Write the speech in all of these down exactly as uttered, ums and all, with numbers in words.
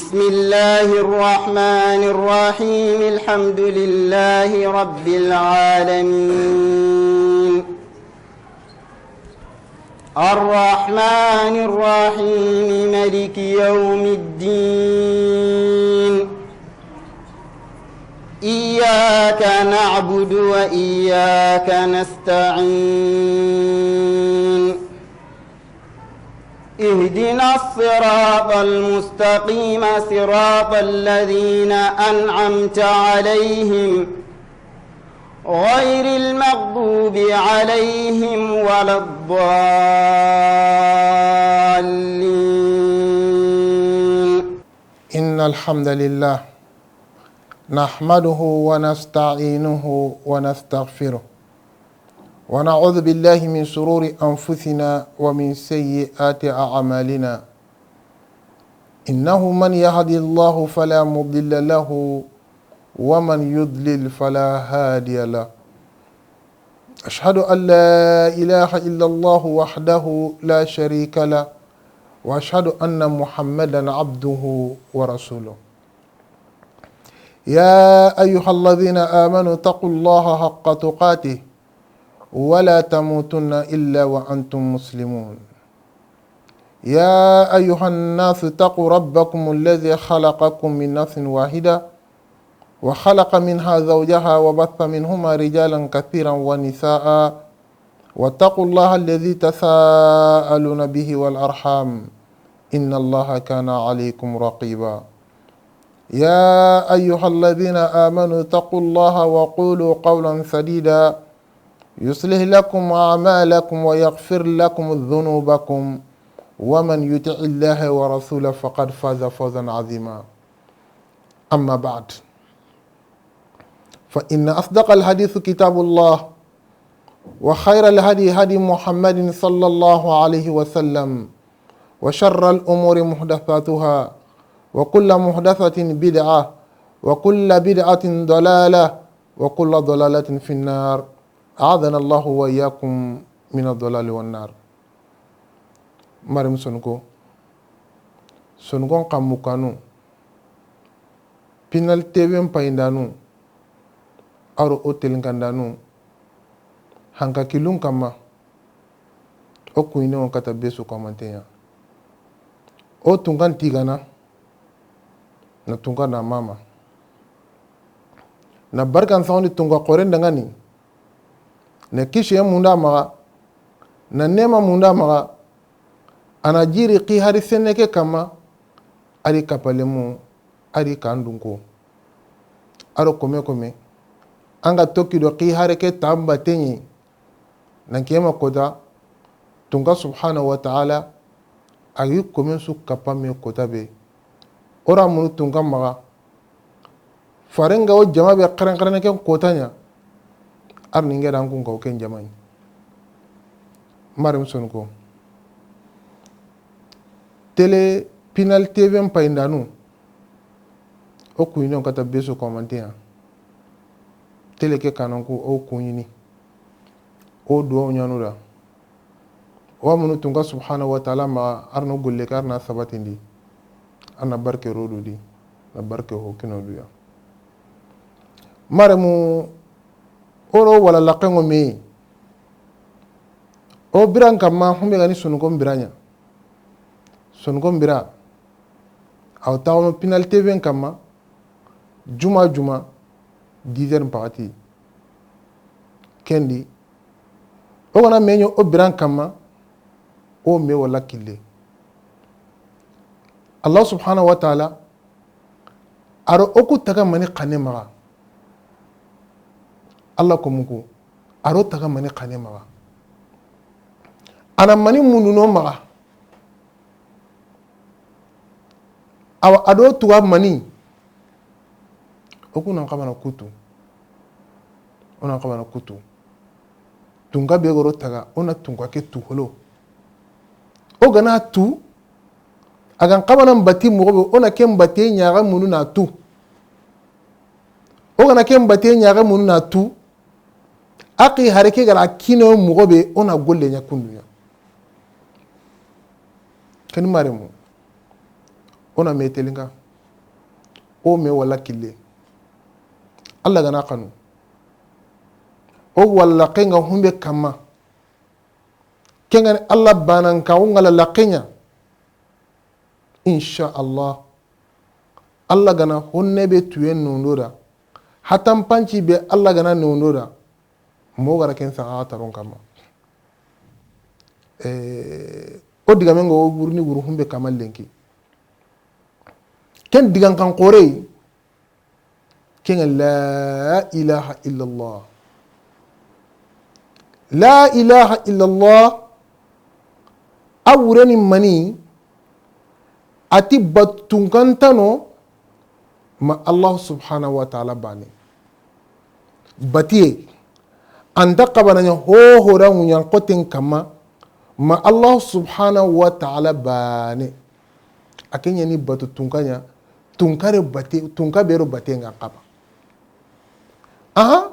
بسم الله الرحمن الرحيم. الحمد لله رب العالمين. الرحمن الرحيم. ملك يوم الدين. إياك نعبد وإياك نستعين. اهدنا الصراط المستقيم، صراط الذين أنعمت عليهم، غير المغضوب عليهم ولا الضالين. إن الحمد لله نحمده ونستعينه ونستغفره، ونعوذ بالله من شرور أنفسنا ومن سيئات أعمالنا. إنه من يهد الله فلا مضل له، ومن يضلل فلا هادي له. أشهد أن لا إله إلا الله وحده لا شريك له، وأشهد أن محمدا عبده ورسوله. يا أيها الذين آمنوا اتقوا الله حق تقاته ولا تموتن إلا وأنتم مسلمون. يا أيها الناس اتقوا ربكم الذي خلقكم من نفس واحدة وخلق منها زوجها وبث منهما رجالا كثيرا ونساء واتقوا الله الذي تساءلون به والأرحام إن الله كان عليكم رقيبا. يا أيها الذين آمنوا اتقوا الله وقولوا قولا سديدا يصلح لكم أعمالكم ويغفر لكم ذنوبكم ومن يطع الله ورسوله فقد فاز فوزا عظيما. أما بعد، فإن أصدق الحديث كتاب الله، وخير الهدي هدي محمد صلى الله عليه وسلم، وشر الأمور محدثاتها، وكل محدثة بدعة، وكل بدعة ضلالة، وكل ضلالة في النار. أعاذنا الله وإياكم من الضلال والنار. Marem Sonko, Sonkon xamukanu, Pinal T V n payindanu, aro o telinkandanu, hanka kilun kamma, o kuɲinenŋo kata be su kamanteya. O tunkan tigana, na tunka na mama. Na barkan saxundi tunka xoren dangani, na kisiye munda maxa, na nema munda maxa, a na jiri xi hari senne ke kamma, ari kapalemu, ari kandunko. Aro kome kome, an ga tokki do xi hare ke tamba teɲi, nan kema kota, tunka subhanahu wa ta'ala, a gi komen su kapame kota be. Ora munu tunka maxa, farenga o jama be xeren xeren ken kota ɲa, ar ninge dan kun kaw ken jama ɲi. Marem Sonko. Tele Pinal T V n payindanu, o kuɲinenŋo kata be su kamanteya. Tele ke kananku o kuɲini. O duwawu ɲanu da. O wa munu tunka subhanahu wa ta'ala maxa, ar na golle ke ar na sabatindi. Ar na barke rodo di, na barke ho kino duya. Maremu, oro wala lakenŋo me. O biran kamma, humbe gani Sonkon biraɲa. Sonkon bira. Aw taxono Pinal T V n kamma, juma juma, dix heures n paxati. Kendi, o gana me ɲo o biran kamma, o me wala kille. Allah subhanahu wa ta'ala, aro o ku taga mani xane maxa. Allah ko muku, aro taga mani xane maxa. Ana mani munduno maxa. Awa, a do tuga mani. O ku nan xabana kutu. O nan xabana kutu. Tunka be goro taga, o na tunka ke tu holo. O gana tu, a gan xabana mbati moxo be, o na ke mbate ɲaxa munu na tu. O gana ke mbate ɲaxa munu na tu. A xi hare ke gara kino moxo be, o na golle ɲa kunduɲa. Kani maremu, o na me telinka. O me wala kille. Alla ga na xanu, o wala xenga humbe kamma. Kengani Alla banan ka o ngala la xenya. Insha Allah. Alla ga na honne be tuye nondo da. Hatan panci be Alla ga na nondo da. Mo gara ken saxa taron kamma. Eh, o digame ngo wurni wuru humbe kamma lenki. Ken digan kan xore. Ken la ilaha illallah. La ilaha illallah. A wureni mani, a ti batu tunka nta no ma Allah subhanahu wa ta'ala bane. Batiye, anta xabana ɲa hoho da ŋuɲan xoten kamma ma Allah subhanahu wa ta'ala bane. A ke ɲa ni batu tunka ɲa, tunka re bate, tunka be ro bate nga xaba. Aha,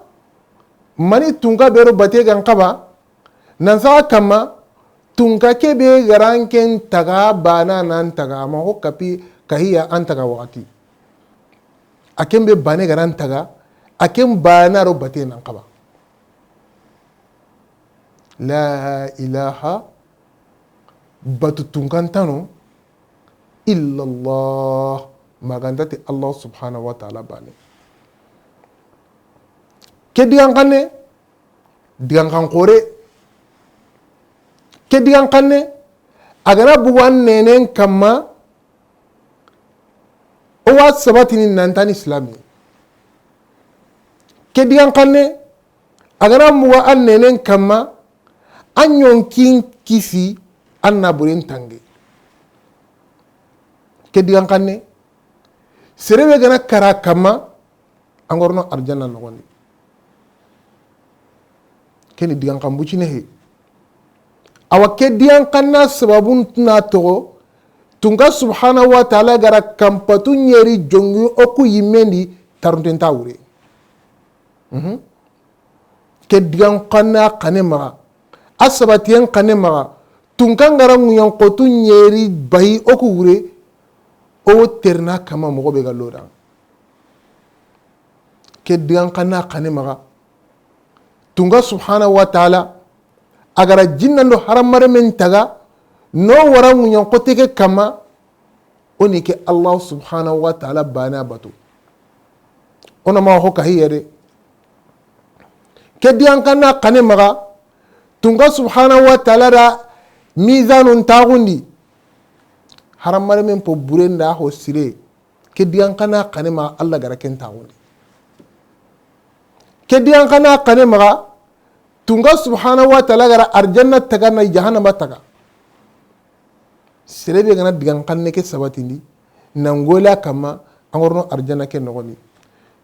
mani tunka be ro bate nga xaba, nan saxa kamma, tunka ke be ga ra n ken taga bana nan taga, a ma ho kapi kahiya an taga waxati. A ken be bane ga ra n taga, a ken bana ro bate nan xaba. La ilaha, batu tunka nta no, illallah, ma ga nta ti Allah subhanahu wa ta'ala bane. Ke digan xanne, digan xan xore. Ke digan xanne, a ga na bugu an nenen kamma, o wa sabatini nan ta ni silami. Ke digan xanne, a ga na bugu an nenen kamma, an ɲonkin kisi, an naburen tange. Ke digan xanne, sere be ga na kara kamma, an ga ro no arjanna noxondi. Ke ni digan xan bucine he. Awa ke digan xanna sababun na toxo, tunka subhanahu wa ta'ala ga ra kanpatu ɲeri jongi o ku yimmendi, tarunten ta wure. Mhm. Ke digan xanna xane maxa, a sabatiyen xane maxa, tunka n ga ra ŋuɲan xotu ɲeri bayi o ku wure, o wo terina kamma moxo be ga loda. Ke digan xanna xane maxa, tunka subhanahu wa ta'ala, a ga ra jinnan do haramare men taga, no wara ŋuɲan xote ke kamma, o ni ke Allah subhanahu wa ta'ala bana batu. O na ma ho kahiya de. Ke digan xanna xane maxa, tunka subhanahu wa ta'ala da mizanun taxundi. Haramare men po burenda ho sire. Ke digan xanna xane maxa, Allah ga ra ken taxundi. Ke digan xanna xane maxa, tunka subhanahu wa ta'ala ga ra arjanna taga na jahannama taga. Sere be ga na digan xanne ke sabatindi, nan gola kamma, an ga ro no arjanna ke noxondi.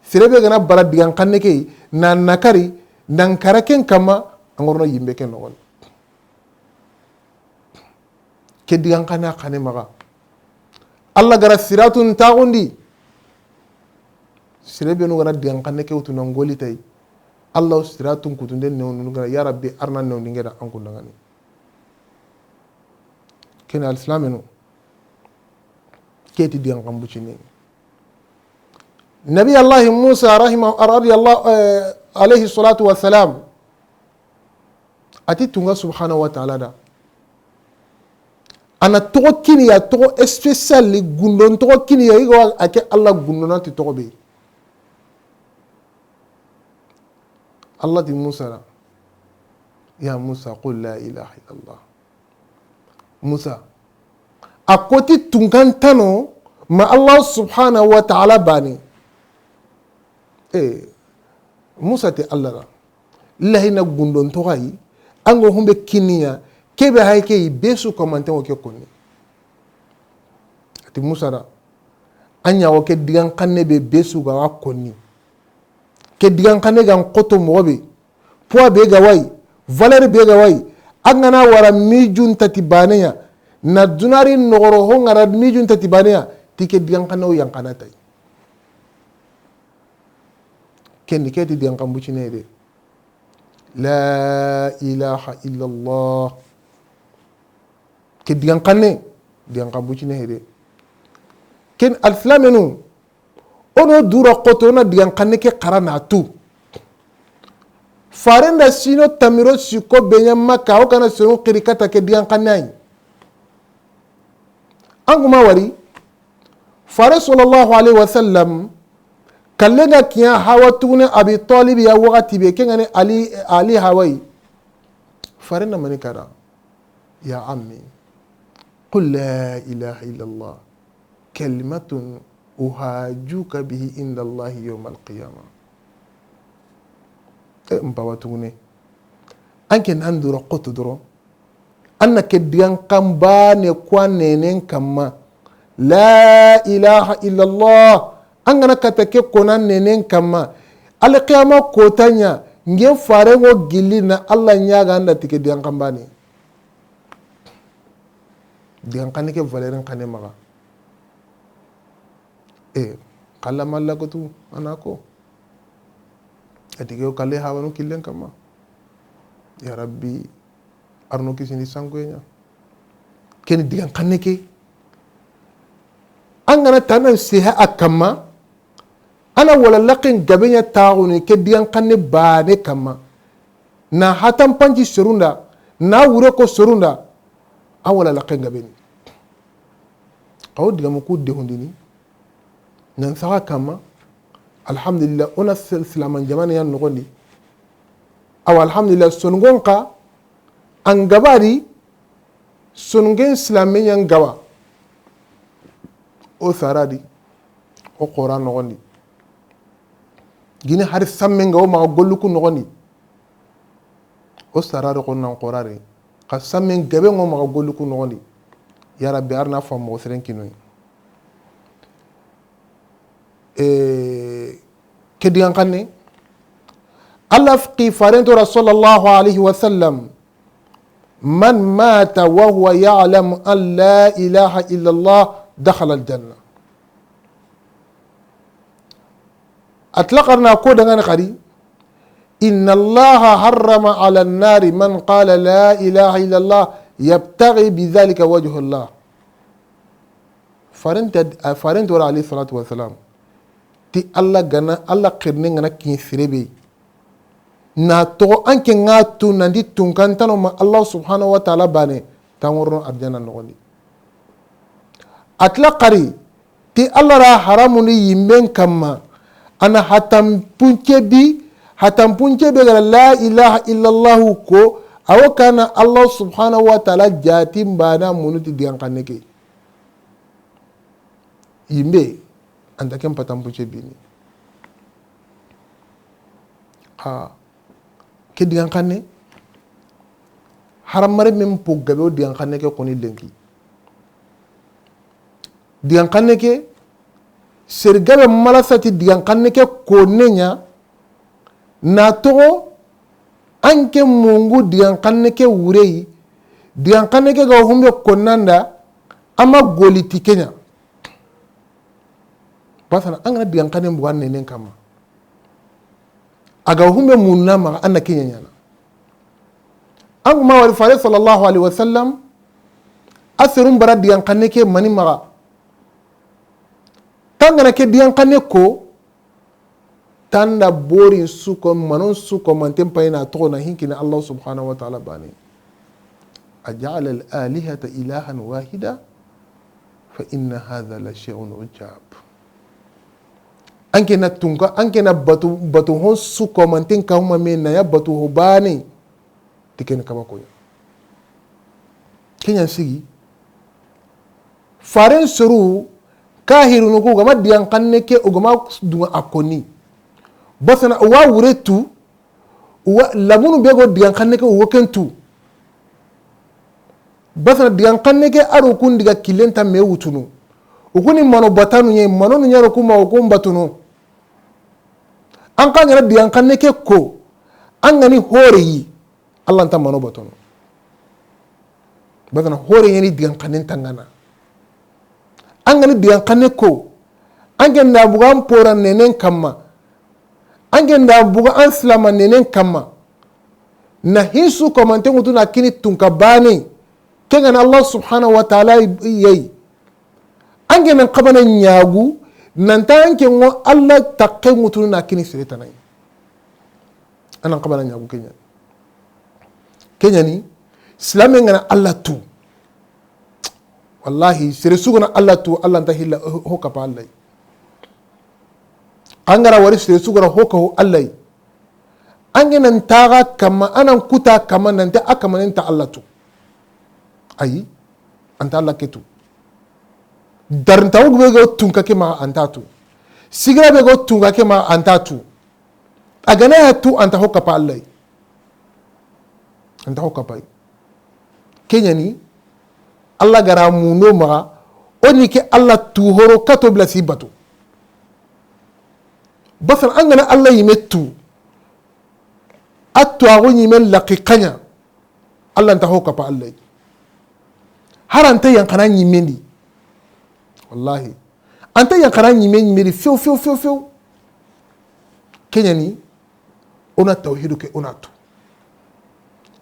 Sere be ga na bara digan xanne ke, na nakari, nan kara ken kamma, an ga ro no yimbe ke noxondi. Ke digan xanna xane maxa, Allah ga ra siratun taxundi. Sere be nu ga na digan xanne ke wutu nan goli tay, Allah siratun kutunden newnu ga ra, ya Rabbi, arna newndi ngeda an kundangani. Ken alsilamenu, ke ti digan xan bucine. Nabi Allah Musa rahima, radiyallahu, eh, alayhi salatu wa salam, a ti tunka subhanahu wa ta'ala da, a na toxo kiniya, toxo spécial, gundon toxo kiniya, i ga wa a ke Allah gundona ti toxo be. Allah ti Musa da, ya Musa, qul la ilaha illallah. Musa, a ko ti tunka nta no ma Allah subhanahu wa ta'ala bane. Eh, Musa ti Allah da, lahi na gundon toxo yi, an ga humbe kiniya, ke be hay ke yi, be su ko manten wo ke konni. A ti Musa da, an ɲa wo ke digan xanne be, be su ga wa konni. Ke digan xanne ga n xoto moxo be, poids be ga wa yi, valeur be ga wa yi, an ga na wara mijun tati baneya, na dunari noxoro ho ŋa ra mijun tati baneya, ti ke digan xanne wo yan xana tay. Ken ni ke ti digan xan bucine de. La ilaha illallah. Ke digan xanne, digan xan bucine de. Ken alsilamenu, O na dura xoto, o na digan xanne ke xara na tu. Faren da sino tamiro siko be ɲa Makka, o kana sonu xiri kata ke digan xanne yi. An kuma wari, Fare sallallahu alaihi wasallam, kallen ga kiɲa hawa tugune Abi Talib ya waxati be, ken ga ni Ali, Ali hawa yi. Faren na mani kada. Ya ammi, qul la ilaha illallah, kalimatun uhajjuka bihi inda Allahi yawmal qiyamah. E, n pawa tugune. An ke nan dura xoto doro. An na ke digan xan bane ko a nenen kamma. La ilaha illallah. An ga na kata ke ko na nenen kamma. Alqiyama kota ɲa, nge faren ŋo gilli na Allah ɲaga an da ti ke digan xan bane. Digan xanne ke valeur n xanne maxa. E, xalla malla ko tu, a na ko. A ti ke o kalle hawanu killen kamma. Ya Rabbi, arno kisini sankoye ɲa. Ken digan xanne ke. An ga na tana seha a kamma, a na wala laxen gabe ɲa taxuni ke digan xanne bane kamma. Na hatan panci serun da, na wure ko serun da, a wala laxen gabe ni. Xawo digamu ku dehundini. Nan saxa kamma, alhamdulillah, o na sil-, silaman jamane ya noxondi. Awa, alhamdulillah, sonugon xa, an gabari, sonungen silame ɲan gaba. O saradi, o xora noxondi. Gini hari sammen ga o maxa golluku noxondi. O sarari xo nan xorari. Xa sammen gabe ŋo maxa golluku noxondi. Ya Rabbi, arna fam moxo seren kinoyi. E, ke digan xanne. Allah fi farento ra sallallahu alaihi wasallam. Man mata wa huwa ya'lamu an la ilaha illallah dakhala aljanna. Atlaqarna ko dangani xari. Inna Allaha harrama ala nari man qala la ilaha illallah yabtaghi bidhalika wajha Allah. Farenta, a farenta wala alayhi salatu wasalam. Ti Allah gana, Allah xirne ngana kin sirebe. Na toxo an ke ŋa tu nandi tunkantano ma Allah subhanahu wa ta'ala bane, tangorno arjana noxondi. Atla xari, ti Allah ra haramundi yimben kamma, a na hatampunce bi, hatampunce be gara la ilaha illallahu ko, awo kana Allah subhanahu wa ta'ala jatin bana munuti digan xanne ke. Yimbe, anta ken patampunce bini. Xa, ke digan xanne, haramare men po gabe o digan xanne ke koni lenki. Digan xanne ke, seri gabe malasati digan xanne ke konne ɲa, na toxo an ke mungu digan xanne ke wureyi, digan xanne ke ga humbe konnanda, ama goli ti ke ɲa. Basana, an gana digan xanne mbugu an nenen kamma. A ga humbe munna maxa, an na ke ɲa ɲana. An kuma wari fare sallallahu alaihi wasallam, a serun bara digan xanne ke mani maxa. Tangana ke digan xanne ko, tanda borin suko, manon suko, manten payina toxo na hinkini Allah subhanahu wa ta'ala bani. Aja'ala al-alihata ilahan wahida, fa inna hadha la shay'un ujab. An ke na tunka, an ke na batu, batu hon suko, manten kahuma me na ya batu ho bani. Ti ken kaba koɲa. Ke ɲan sigi. Faren soru, kahirunu ku, gama digan xanne ke, o gama dunga a koni. Basana, o wa wure tu, o wa lamunu be go digan xanne ke, o wo ken tu. Basana digan xanne ke, aro kun diga killen ta me wutunu. O kuni mano batanu ɲe, mano nu ɲaro kuma, o kun batunu. An xa ŋana digan xanne ke ko, an gani hore yi. Allah nta mano batono. Basana hore yani digan xannen tangana. An gani digan xanne ko, an ke nda buga an pora nenen kamma. An ke nda buga an silama nenen kamma. Na hinsu komante ŋutu na kini tunka bane. Kengana Allah subhanahu wa ta'ala yayi. An ke nan xabana ɲagu, Nanta an ke ŋo Alla taxe ŋutunu na kini sere tana yi. An nan xabana ɲaxu ke ɲa. Ke ɲa ni, silame ŋa na Alla tu. Wallahi, sere su ga na Alla tu, Alla nta hilla ho kapa Alla yi. An ga ra wari sere su ga ra ho ka ho Alla yi. An ke nan taxa kama, an nan kuta kama, nanta a kama nanta Alla tu. Ayi, anta Alla ke tu. Darintaxu be ga tunka ke maxa anta tu. Sigira be ga tunka ke maxa anta tu. A ga na ya tu anta ho kapa Alla yi. Anta ho kapa yi. Ke ɲa ni, Alla ga ra mundo maxa, o ni ke Alla tu horo kato bila si batu. Basal an ga na Alla yime tu, a tu a go ɲime laqi xa ɲa, Alla nta ho kapa Alla yi. Har anta yanqana ɲimendi. Wallahi. Anta yanqana ɲime ɲimendi few, few, few, few. Ke ɲa ni, o na tawhidu ke, o na tu.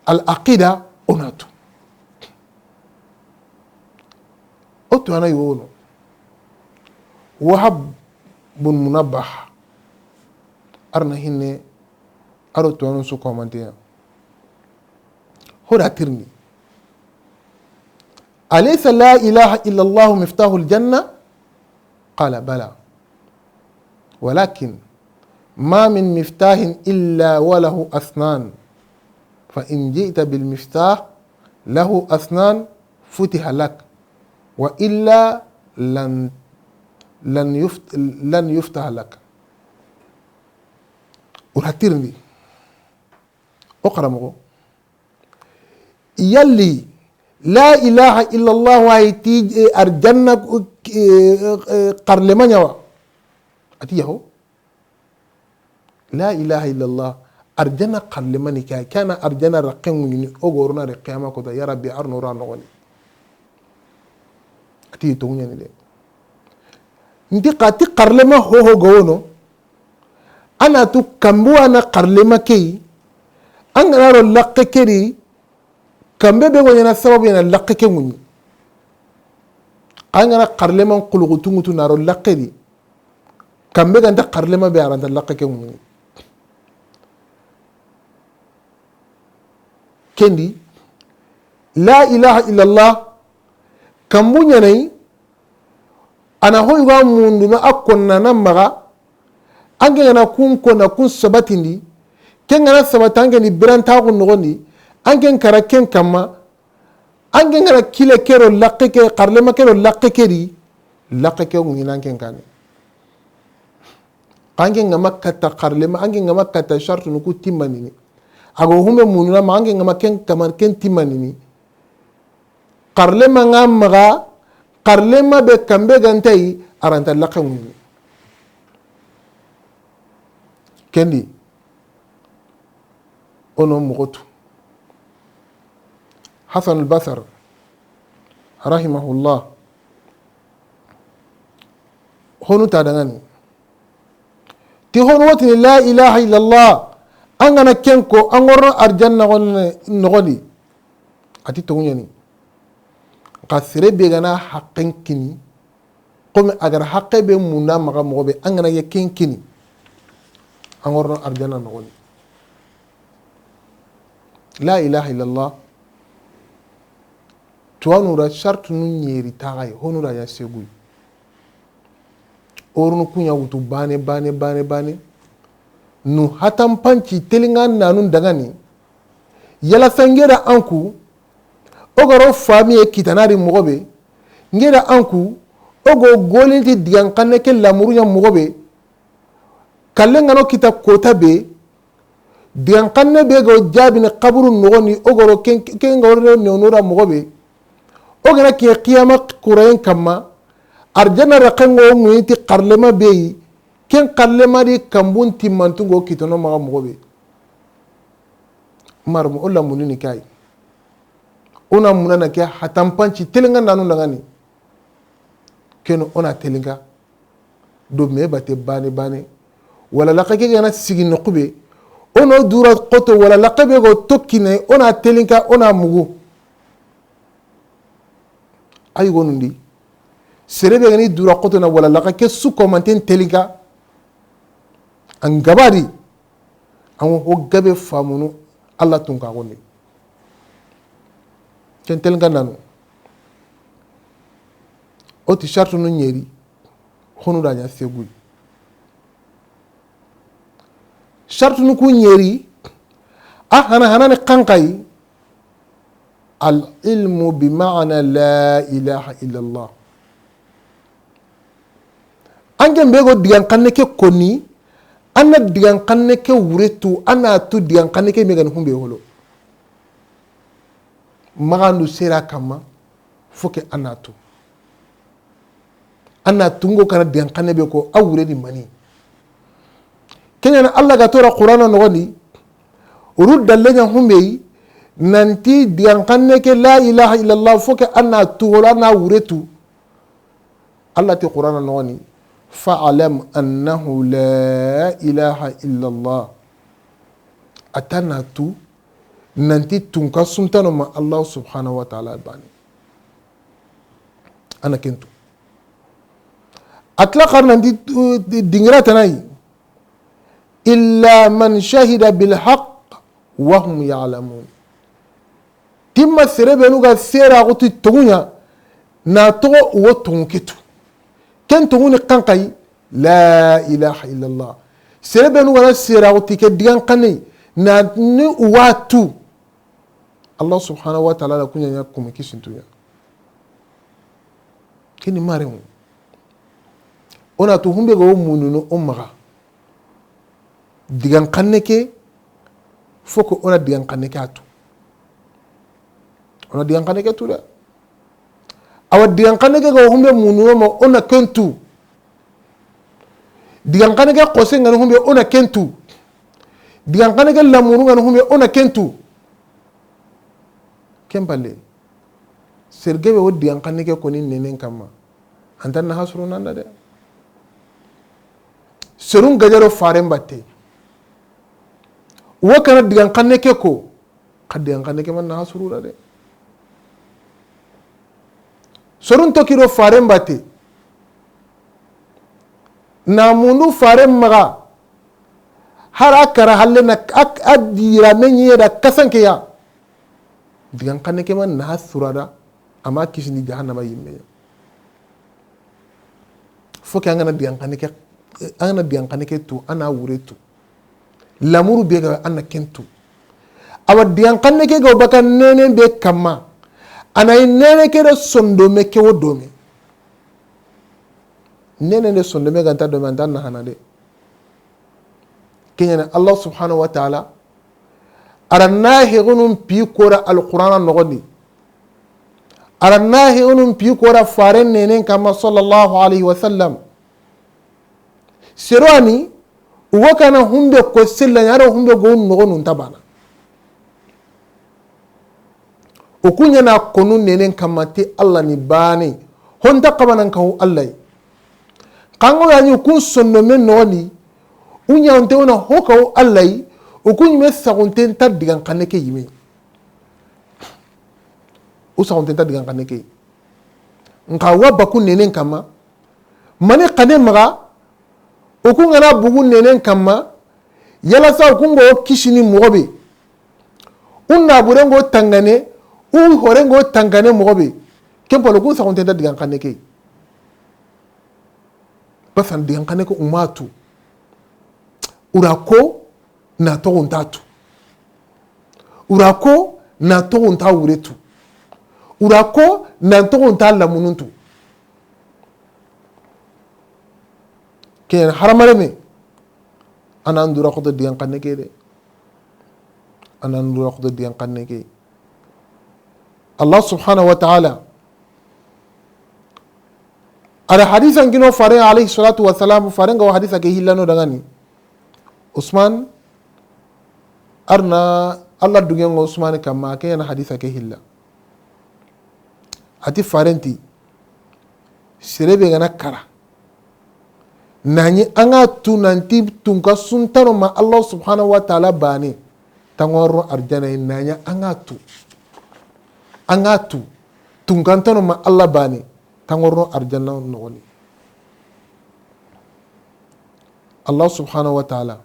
Al aqida, o na tu. O tuwana yogo no. Wahab bun Munabbah. Arna hinne, aro tuwanu su komanteya. Hoda tirni. Alaysa la ilaha illa Allah miftahul janna? قال: بلى، ولكن ما من مفتاح إلا وله أثنان، فإن جئت بالمفتاح له أثنان فتح لك، وإلا لن، لن يفت-، لن يفتح لك. O ra tirindi. O xaramoxo. Yalli, la ilaha illallah wa yi ti, eh, arjanna, eh, eh, xarlema ɲa wa? A ti yaho. La ilaha illallah, arjanna xarlema ni ke ya, ke na arjanna raqe ŋuɲini, o ga ro na ri qiyama kota, ya Rabbi, arno ra noxoni. A ti toŋu ɲa ni de. Nti xa ti xarlema hoho ga wono, a na tu kambe wa na xarlema ke yi, an ga na ro laqe ke di, kambe be go ɲaana sababu ya na laqe ke ŋuɲi. An ga na xarleman xuluxu tunŋutu na ro laqe di, kambe ga nta xarlema be a ra nta laqe ke ŋuɲi. Ken di, la ilaha illallah, kambu ɲa na yi, a na hoyi ga mundu na a konna na maxa, an ke ga na kun konna kun sabatindi, ken ga na sabati an ke ni birantaxu noxondi, an ke kara ken kamma, an ke ga na kile ke ro laqe ke, xarlema ke ro laqe ke di, laqe ke ŋuɲi na an ke kane. An ke ga ma katta xarlema, an ke ga ma katta shartunu ku timmandini. A go humbe mundu na ma an ke ga ma ken kamar ken timmandini. Xarlema ŋa maxa, xarlema be kambe ga nta yi, a ra nta laqe ŋuɲi. Ken di, o no moxo tu. Hasan al Basar, rahimahullah, honu ta dangani. Ti honu wa tini la ilaha illallah, an ga na ken ko, an ga ro arjanna noxondi. A ti toŋu ɲa ni. Xa sere be ga na haqen kini, comme a ga ra haqe be munda maxa moxo be, an ga na ya ken kini, an ga ro arjanna noxondi. La ilaha illallah. Tuwanu ra shartunu ɲeri taxaye, honu ra ya seguyi. Orunu ku ɲa wutu bane, bane, bane, bane. Nu hatanpanci telinga nanu dangani. Yala sange da an ku, o ga ro famiye kitana di moxo be, nge da an ku, o go golinti digan xanne ke lamuru ɲa moxo be, kalle nga no kita kota be, digan xanne be go jabini xaburu noxondi, o ga ro ken, ken ga ro ne no da moxo be, o ga na ke qiyama kurayen kamma, arjanna raqen ŋo ŋuɲi ti xarlema be yi, ken xarlema di kambun timmantu go kitono maxa moxo be. Marmu o lamuni ni kay. O na munana ke hatanpanci telinga nanu dangani. Keno o na telinga. Do me bate bane bane. Wala laqe ke ga na sigi noqu be. O no dura xoto wala laqe be go tokkine o na telinga o na mugu. Ay gonundi. Sere be ga ni dura xoto na wala laxa ke su komanten telinka. An gabari. An wo gabe famunu Alla tunka xo ni. Ken telinka nanu. O ti shartunu ɲeri. Xonu da ɲa seguyi. Shartunu ku ɲeri. A hana hana ni xanxayi. Al ilmu bi ma'ana la ilaha illallah. An ke be go digan xanne ke koni, an na digan xanne ke wure tu, an na tu digan xanne ke me ga ni humbe holo. Maxa ndu sera kamma, fo ke an na tu. An na tungo kana digan xanne be ko, a wure ni mani. Ken ɲa na Alla ga tora Qur'ana noxon di, ru dalle ɲa humbe yi, nanti digan xanne ke la ilaha illallah, fo ke an na tu holo, an na wure tu. Alla ti Qur'ana noxon di, fa'lam annahu la ilaha illallah. A ta na tu, nanti tunka suntano ma Allah subhanahu wa ta'ala bani. An na ken tu. A tila xar nanti, uh, di-, dingira tana yi. Illa man shahida bil haqq wa hum ya'lamun. Timma sere benu ga sera xo ti tonŋu ɲa, na toxo wo tonŋu ke tu. Ken tonŋu ni xanxayi, la ilaha illallah. Sere benu ga na sera xo ti ke digan xanne, na ni wa tu. Allah subhanahu wa ta'ala la kuɲa ɲa kome kisintu ɲa. Kini marenŋu. O na tu humbe ga wo mununu o maxa. Digan xanne ke, fo ko o na digan xanne ke a tu. O na digan xanne ke tu de. Awa digan xanne ke ga wo humbe mununu o ma, o na ken tu. Digan xanne ke xose nga ni humbe, o na ken tu. Digan xanne ke lamuru nga ni humbe, o na ken tu. Ken palle. Sere gabe wo digan xanne ke koni nenen kamma. An ta na hasuru nanda de. Serun gajaro faren batte. Wo kana digan xanne ke ko. Xa digan xanne ke man na hasuru da de. Serun toki do faren batte. Na mundu faren maxa. Har a kara halle na a, a dira me ɲiye da kasanke ya. Digan xanne ke man na hasura da, ama kisini jahannama yimme. Fo ke an ga na digan xanne ke, an ga na digan xanne ke tu, an na wure tu. Lamuru be ga an na ken tu. Awa digan xanne ke ga baka nene be kamma. A na yi nene ke da sondome ke wo dome. Nene de sondome ga nta dome an ta na hana de. Ken ɲa na Allah subhanahu wa ta'ala. A ra na hexunun pi kora Alqur'ana noxon di. A ra na hexunun pi kora faren nenen kamma sallallahu alayhi wa sallam. Sero ani, o ga kana humbe ko sella ɲa do humbe go noxonun ta bana. O ku ɲa na konu nenen kamma ti Allah ni bane. Honta xabanan kawo Allah yi. Xango ya ɲi kun sonno men noxon di. U ɲa onte wona ho kawo Allah yi. O ku ɲi me saxunten ta digan xanne ke yime. U saxunten ta digan xanne ke. Nxa wa bakun nenen kamma. Mani xanne maxa. O ku ŋa na bugu nenen kamma, yala sa o ku ŋa wo kisini moxo be. U naaburen ŋa wo tangane, u horen ŋa wo tangane moxo be. Ken palo ku saxunten ta digan xanne ke. Basan digan xanne ke u ma tu. U ra ko na toxo nta tu. U ra ko na toxo nta wure tu. U ra ko na toxo nta lamunun tu. Ken haramare me. An na ndura xoto digan xanne ke de. An na ndura xoto digan xanne ke. Allah subhanahu wa ta'ala. A da hadisa n kini o fare alayhi salatu wa salam, fare ŋa wo hadisa ke hillano dangani. Usman, a ra na Allah duŋe ŋa Usman kamma, ke ɲa na hadisa ke hilla. A ti faren ti, sere be ga na kara. Na ɲi an ŋa tu nanti tunka suntano ma Allah subhanahu wa ta'ala bane. Tangoro arjana na ɲi an ŋa tu. An ŋa tu. Tunka ntano ma Allah bane. Tangorno arjanna noxoni. Allah subhanahu wa ta'ala,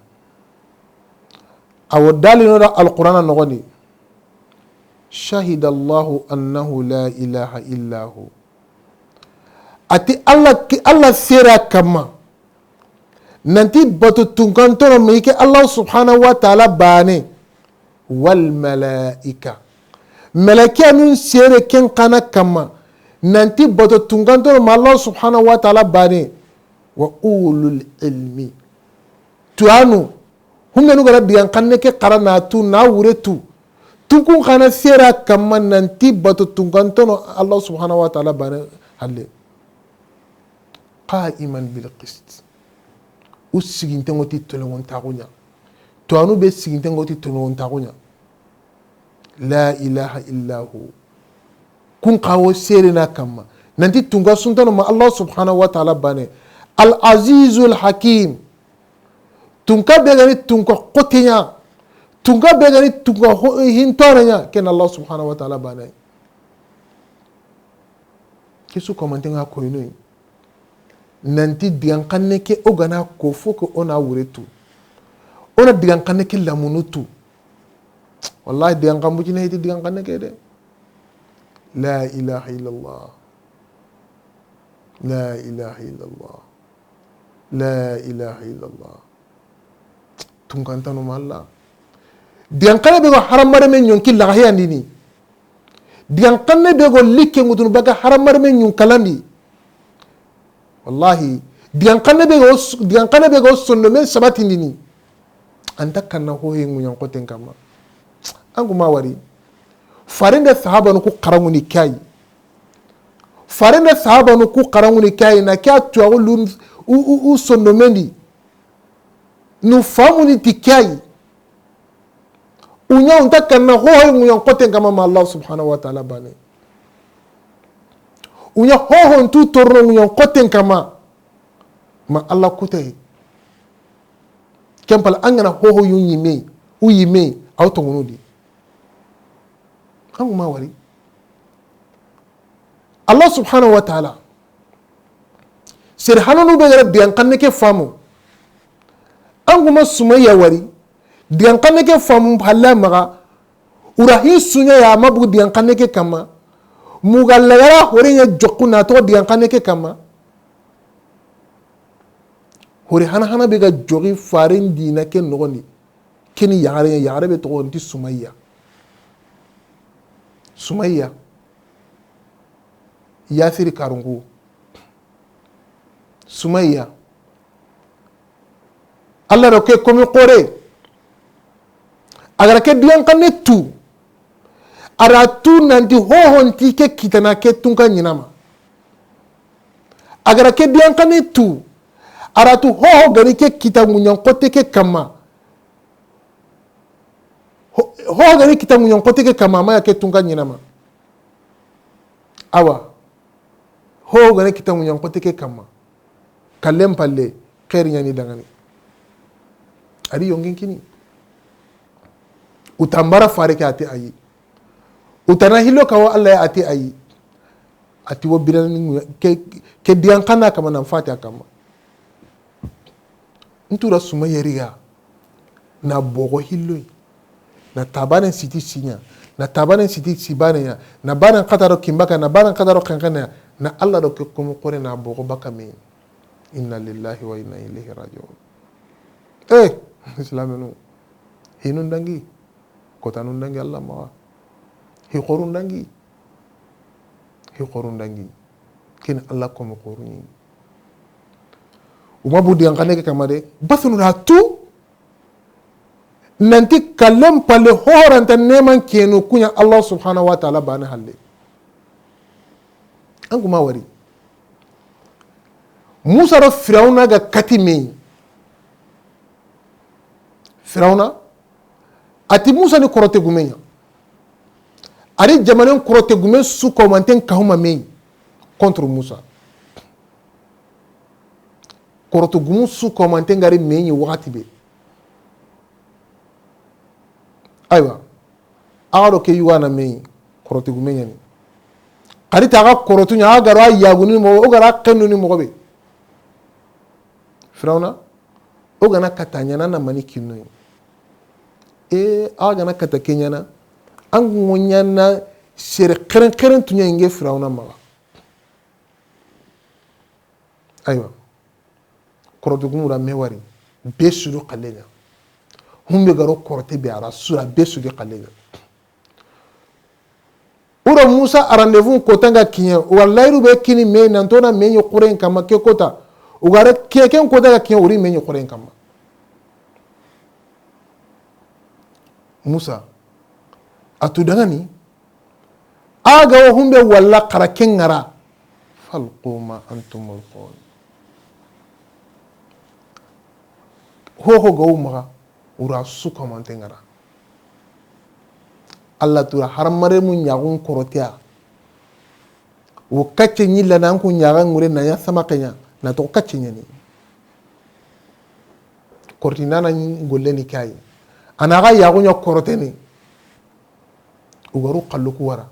a wo dalino da Alqur'ana noxoni. Shahida Allahu annahu la ilaha illa hu. Ati Allah, ki Allah sera kamma nanti bato tunkantono me ke Allah subhanahu wa ta'ala bane. Wal malaika. Malaikanun sere ken kana kamma nanti bato tunkantono ma Allah subhanahu wa ta'ala bane. Wa ulul ilmi. Tuwanu, humbenu gara digan xanne ke xara na tu, na wure tu. Tunkun xana sera kamma nanti bato tunkantono Allah subhanahu wa ta'ala bane halle. Qa'iman bil qist. U sigintengo ti tolongontaxu ɲa. Tuwanu be sigintengo ti tolongontaxu ɲa. La ilaha illa hu. Kun xawo serena kamma nanti tunka suntano ma Allah subhanahu wa ta'ala bane. Al azizul hakim. Tunka be gani tunka xoteɲa. Tunka be gani tunka ho-, hintonaɲa. Ken Allah subhanahu wa ta'ala bane. Ke su komantenga koynoyi. Nanti digan xanne ke o gana ko fo ke o na wure tu. O na digan xanne ke lamunu tu. Wallahi digan xanbu cine hiti digan xanne ke de. La ilaha illallah. La ilaha illallah. La ilaha illallah. Tunkantano ma Allah. Digan xanne be go haramare me ɲonki laga heyandini. Digan xanne be go likke ŋutunu baga haramare me ɲun kalandi. Wallahi, digan xanne be go, digan xanne be go sondomen sabatindini. Anta kanna hohe ŋuɲan xoten kamma. An kuma wari. Farenda sahabanu ku xaranguni kayi. Farenda sahabanu ku xaranguni kayi na kya tuwaxu lun u, u, u sondomendi. Nu famuni ti kayi. U ɲa u nta kanna hoho ŋuɲan xoten kamma ma Allah subhanahu wa ta'ala bane. U ɲa hoho ntu torno ŋuɲan xoten kamma ma Allah kutey. Ken pala an gana hoho yu ɲimme, u yimme, aw tongunudi. An kuma wari. Allah subhanahu wa ta'ala. Sere hananu be gara digan xanne ke famu. An kuma Sumayya wari. Digan xanne ke famu halla maga. Ura hi sunya ya mabu digan xanne ke kamma. Muga lagara hore ɲa jokku na to digan xanne ke kamma. Hore hana hana be ga jogi faren dina ke noxondi. Keni yaxare, yaxare be toxo nti Sumayya. Sumayya. Yasiri karungu. Sumayya. Allah do ke komi xore. A gara ke digan xanne tu. A ra tu nanti hoho nti ke kitana ke tunka ɲinama. A gara ke digan xanne tu. A ra tu hoho gani ke kita ŋuɲan xote ke kamma. Ho-, hoho gani kita ŋuɲan xote ke kamma, ma ya ke tunka ɲinama. Awa. Hoho gani kita ŋuɲan xote ke kamma. Kallen palle, xeeri ɲani dangani. A di yonkin kini. U tambara fare ke ati ayi. U tana hillo kawo Allah ya ati ayi. Ati wo birani ŋuɲa-, ke, ke digan xanna kamma nan fati a kamma. Ntura Sumayya riga na bogo hilloy. Na tabanen siti sinya. Na tabanen siti sibane ya. Na banen xataro kimbaka, na banen xataro xenxene ya. Na Allah do ke komo xore na bogo baka me. Inna lillahi wa inna ilayhi raji'un. Eh, islamenu. Hinun dangi. Kotanun dangi Allah maxa. Hi xorun dangi. Hi xorun dangi. Ken Allah komo xorun. Uma bu digan xanne ke kamma de. Basunu da tu. Nanti kallen palle horanta neman kenu kuɲa Allah subhanahu wa ta'ala bane halle. An kuma wari. Musa do Firawuna ga kati me. Firawuna, ati Musa ni korote gume ɲa. Ari jamanen korote gume su komanten kahuma me contre Musa. Korote gumu su komanten gari me ɲi wakati be. Aywa. Axa do ke yugana me yi, korote gume ɲani. Xari ta ga korotu ɲa, a ga ro a yaguni moxo, o ga ra xennu ni moxo be. Firawuna, o ga na kata ɲaana na mani kinno yi. E, a ga na kata ke ɲaana, an ŋo ɲaana sere xeren xeren tuɲa inge Firawuna maxa. Aywa. Korotu gumu ra me wari, be su do xalle ɲa. Humbe ga ro korote be a ra su ra be su do xalle ɲa. O do Musa a rendez-vous kota nga kiɲe, o ga layiru be kini me, nan to na me ɲi xuren kamma ke kota. O ga re ke ken kota nga kiɲe, o ri me ɲi xuren kamma. Musa, a tu dangani, a ga wo humbe walla xara ken ŋa ra. Falqu ma antum mulqun. Ho ho ga wo maxa, o ra su kamante ŋa ra. Allah tura haramare mu ɲaxun koroteya. Wo kacce ɲilla nan ku ɲaxa ŋure na ɲa sama ke ɲa, na to kacce ɲani. Korti nana golle ni kayi. A na ga yaxu ɲa koroteni. O ga ru xallu ku wara.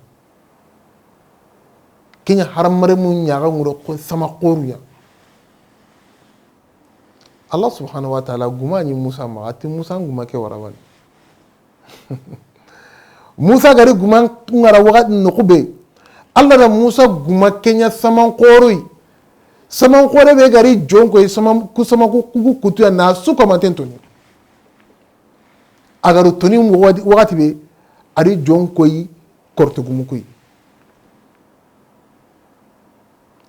Ke ɲa haramare mu ɲaxa ŋure ko sama xoruya. Allah subhanahu wa ta'ala guma ɲi Musa maxa, a ti Musa guma ke wara wani. Musa ga ri guma ŋa ra waxati noxu be. Allah da Musa guma ke ɲa saman xoroyi. Saman xore be ga ri jonkoyi, saman ku, saman ku, ku, ku kutuya na su kamanten toni. A ga ru toni waxati, waxati be, a ri jonkoyi korte gumu kuyi.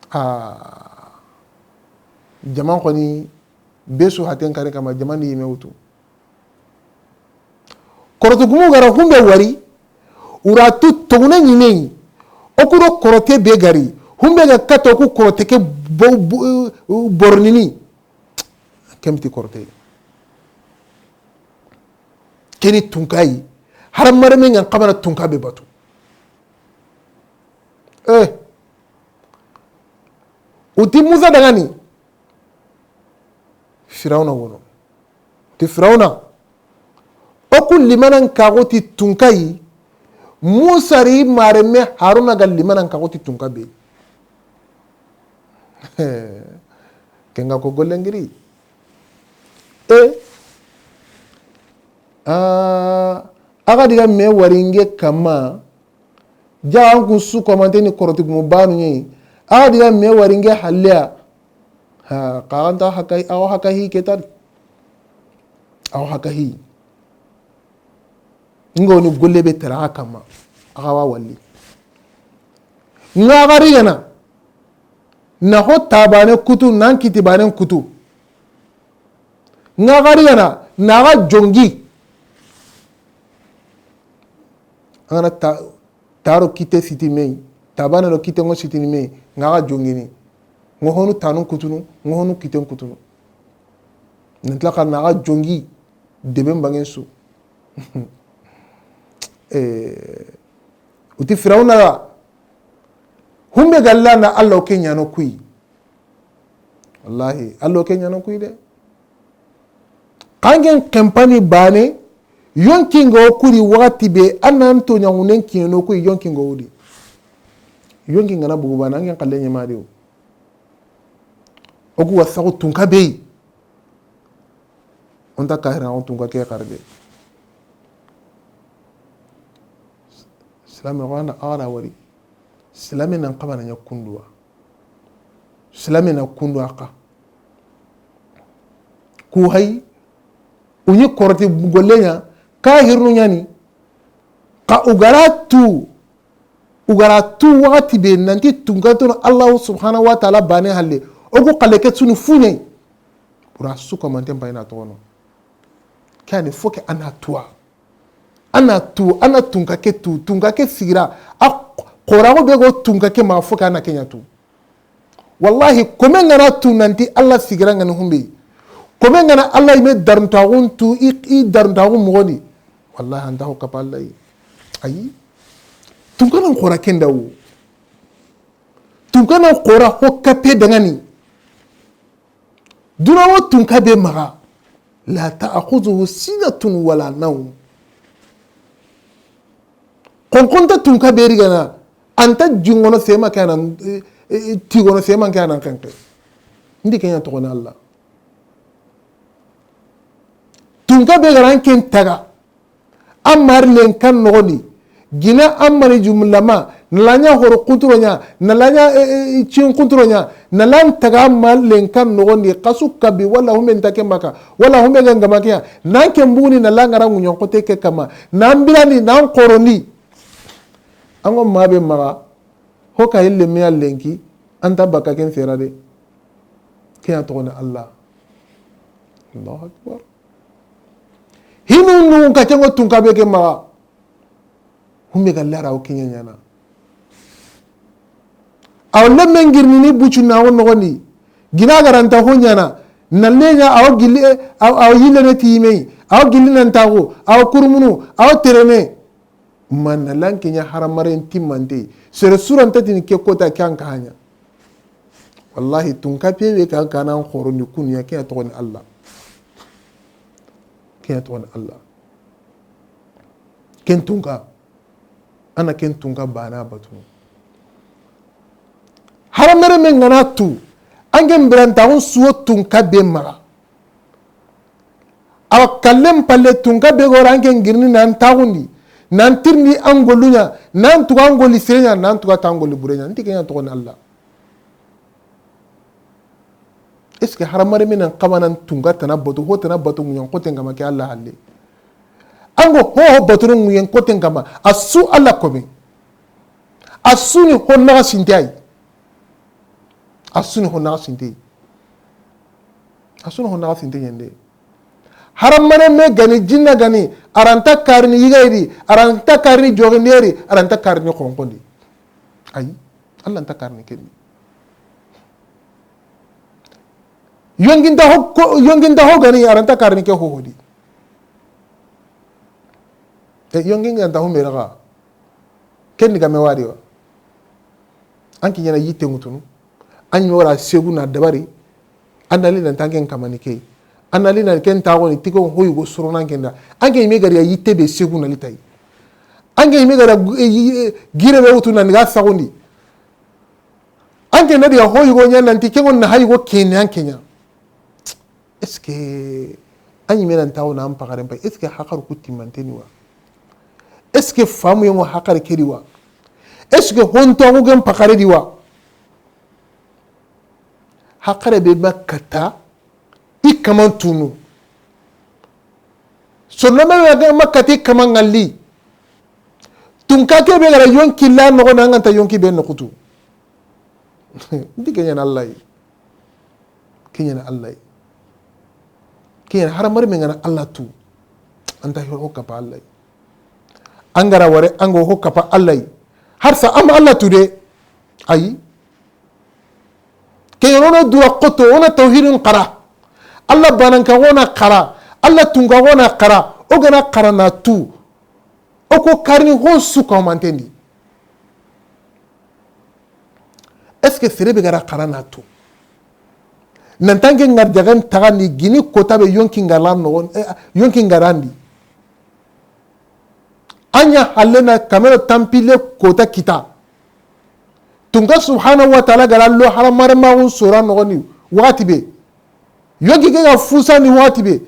A, jaman xoni be su haten kare kama, jaman ni yime wutu. Korote gumu ga ra humbe wari, o ra tu toguna ɲimeyi, o ku do korote be ga ri, humbe ga kata o ku korote ke bo-, bo-, bornini. Ken piti korote. Keni tunkayi, haramare me ŋa n xabana tunka be batu. Eh. O ti Musa dangani. Firawuna wono. Ti Firawuna, o ku limanan kaxu ti tunkayi, Musa ri mareme Haruna ga limanan kaxu ti tunka be. Ken ga ko golle ngiri. E, a, a ga diga me waringe kama, ja an kun su komante ni koroti gumu banu ɲi. A ga diga me waringe halleya. Ha, xa an ta haka, awa haka hi ketan. Awa haka hi. Ngo ni golle be tara kama. A ga wa walli. Nga gari gana. Na ho tabane kutu, nan kiti banen kutu. Nga gari gana, na ga jongi. Angana ta, taro kite siti mei, tabane do kite ngo sitini mei, nga ga jongini. Ngo honu tanun kutunu, ngo honu kiten kutunu. Nantla kar na ga jongi, deben bangen su. Eh, o ti Firawuna ga, humbe galla na Allah o ke ɲano kuyi. Wallahi, Allah o ke ɲano kuyi de. Kangen kempani bane, yonkinga o kuri wakati be, anan to ɲangunen kiyeno kuyi yonkinga o di. Yonkinga na bugu bane, angen kalle ɲemadi o. O ku wasaxu tunka beyi. O nta kahira o tunka ke xarde. Silame xo ana, a na wari. Silame nan xabana ɲa kunduwa. Silame na kunduwa xa. Ku hay, u ɲi koroti golle ɲa, kahirnu ɲani. Xa u gara tu, u gara tu wakati be nanti tunkantono Allahu subhanahu wa ta'ala bane halle. O ku xalle ke sunu fuɲe. Pura su kamanten payina toxono. Kani fo ke ana tuwa. Ana tu, ana tunka ke tu, tunka ke sigira. A xorago be go tunka ke ma fo ke ana ke ɲa tu. Wallahi, kome ngana tu nanti Allah sigira ngani humbe. Kome ngana Allah ime daruntaxun tu, i, i daruntaxun moxoni. Wallahi, anta ho kapa Allah yi. Ayi. Tunkanan xora kenda wo. Tunkanan xora ho kape dangani. Duna wo tunka be maxa. La ta'khudhuhu sinatun wala nawm. Xonxonta tunka be rigana. An ta jingono sema ke a nan, eh, eh, tigono sema ke a nan xenqe. Ndi ke ɲa toxoni Alla. Tunka be ga ra an ken taga, an mari lenkan noxondi, gina an mari jumlama, na la ɲa horo kunturo ɲa, na la ɲa, eh, eh, cin kunturo ɲa, na la n taga an mari lenkan noxondi, xasu kabi, wala hume nta ke maka, wala hume ga n gama ke ya, nan ke mbuguni na la n ga ra ŋuɲen xote ke kama, nan birani, nan xorondi. An ŋo ma be maxa, ho ka yille me ya lenki, an ta baka ken sera de. Ke ya toxoni Alla. Allahu akbar. Hinu nu ka cengo tunka be ke maxa. Humbe ga lara o kiɲa ɲana. Aw lemme ngirni ni bucu na wo noxondi. Gina ga ra nta ho ɲana. Na le ɲa aw gilli, aw, aw yille ne ti yimey. Aw gilli nan taxu. Aw kurumunu. Aw terene. Ma na la n ke ɲa haramaren timmante. Sere su ra nta tini ke kota ke an ka haɲa. Wallahi, tunka pewe kan kanan xorondi kunu ya, ke ya toxoni Alla. Ke ya toxoni Alla. Ken tunka. An na ken tunka bana batu. Haramere men ga na tu. An ken birantaxun su wo tunka be maxa. Awa kallen palle tunka be ga ra an ken girni nan taxundi, nan tirindi an gollu ɲa, nan tuga an golli sire ɲa, nan tuga ta an golli bure ɲa. Nti ke ɲa toxoni Alla. Est-ce que haramare me nan xamanan tunka tana batu, ho tana batu ŋuɲen xoten kama ke Alla halle? An go ho ho batu ŋuɲen xoten kama, a su Alla kome. A su ni ho naxa sinte ay. A su ni ho naxa sinte. A su ni ho naxa sinte ɲende. Haramare me gani, jinna gani, a ra nta karini yigaydi, a ra nta karini joxinderi, a ra nta karini xonxondi. Ayi, Alla nta karini kendi. Yonginta ho, ko, yonginta ho gani, a ra nta karini ke hohodi. E, yonginta ho me raga. Kendi game wari wa. An ki ɲana yitte ŋutunu. An ɲi wara segu na dabari. An na li nan tanken kamani ke. An na li nan ken taxoni tiko hoyi go soronan kenda. An ke me gari ya yitte be segu na li tay. An ke me gari ya gu-, e, yi-, e, gire be wutu nan ga saxundi. An ke na diga hoyi go ɲa nan ti ke ŋon na hayi go kene an ke ɲa. Est-ce que an ɲi me nan taxu na an paxaren pay? Est-ce que haqaru ku timmanteni wa? Est-ce que famu yengo haqare kedi wa? Est-ce que hontoxu gen paxare di wa? Haqare be ma kata i kaman tunu. Sonno me ga ma kata i kaman ŋalli. Tunka ke be ga ra yonki la noxo na an ga nta yonki be noxutu. Nti ke ɲana Alla yi. Ke ɲana Alla yi. Ke ɲana haramare me ŋana Alla tu. An ta ho kapa Alla yi. An ga ra ware an go ho kapa Alla yi. Har sa am Alla tu de. Ayi. Ke ɲana o na dura xoto, o na tawhidin xara. Alla bananka o na xara. Alla tunka o na xara. O ga na xara na tu. O ko karini ho su ka mantendi. Est-ce que sere be ga ra xara na tu? Nan tanke ngar jagan taxandi gini kota be yonki ngara noxon, eh, yonki ngarandi. An ɲa halle na kamero tampile kota kita. Tunka subhanahu wa ta'ala ga ra lo haramare maxun sora noxoni waxati be. Yonki ke ga fusani waxati be.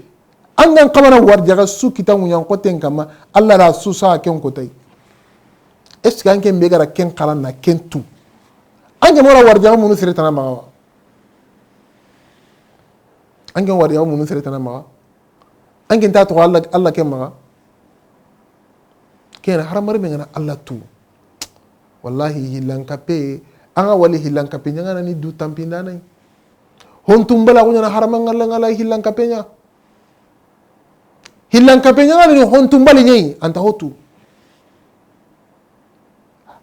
An gan xamana warjaxa su kita ŋuɲan xoten kama, Alla ra su sa ken kotay. Est-ce que an ken be ga ra ken xaran na ken tu? An ken wara warjaxa munu sere tana maxa wa? An ken warjaxa munu sere tana maxa? An ken ta toxo Alla, Alla ken maxa? Ken haramare me ŋana Alla tu. Wallahi, hillankape, an ga wali hillankape ɲaŋana ni du tampindana yi. Hontumbala ku ɲana harama ŋalla ŋalla hillankape ɲa. Hillankape ɲaŋana ni hontumbali ɲa yi, an ta ho tu.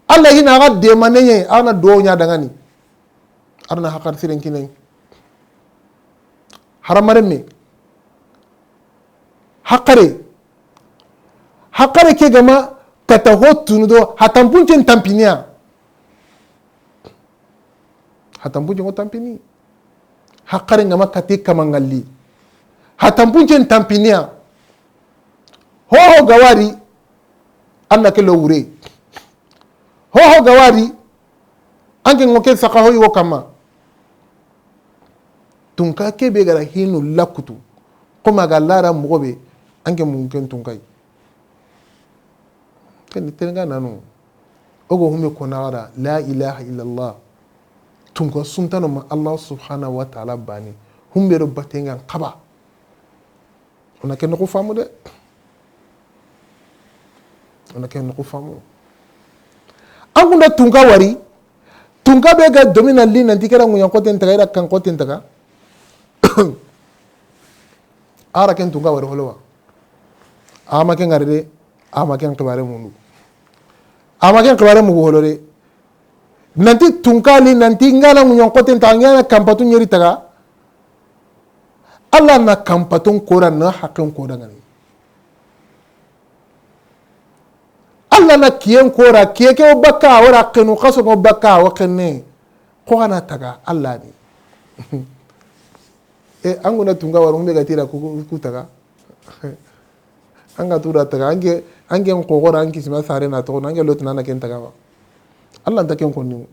Alla hina a ga demane ɲa yi, a na do ɲa dangani. A na haqar siren kine. Haramare me. Haqare. Haqare ke ga ma kata ho tunu do, hatampuncen tampiniya. Hatampuncen ŋo tampini. Haqare ga ma kati kama ŋalli. Hatampuncen tampiniya. Ho ho ga wari, an na ke lo wure. Ho ho ga wari, an ke ŋo ke saxa ho yigo kamma. Tunka ke be ga ra hinu lakutu, xo ma ga lara moxo be, an ke mun ken tunka yi. Ken ni tenga nanu. O go hume ko na ga da, la ilaha illallah. Tunka suntano ma Allah subhanahu wa ta'ala bani. Humbe do batenga xaba. O na ke noxu famu de. O na ke noxu famu. An gunda tunka wari, tunka be ga domina li nanti kera ŋuɲan xoten taga, ira kan xoten taga. Ara ken tunka wari holowa. Ama ken ŋari de, ama ken xibare mundu. Ama ken xibare mugu holo de. Nanti tunka li, nanti ŋana ŋuɲan xoten taga, ŋana kampatu ɲeri taga. Allah na kampaton kora na haqqen koda ŋani. Allah na kiyen kora, kiye ke o bakka, o ra kenu, xaso o bakka, o kenne. Xo ana taga, Allah ni. E, an guna tunka wari, humbe ga tira ku, ku, ku taga. An ga tura taga, an ke, an ke n xoxora, an kisima sare na toxo, an ke lotina na ken taga wa. Allah nta ken konni.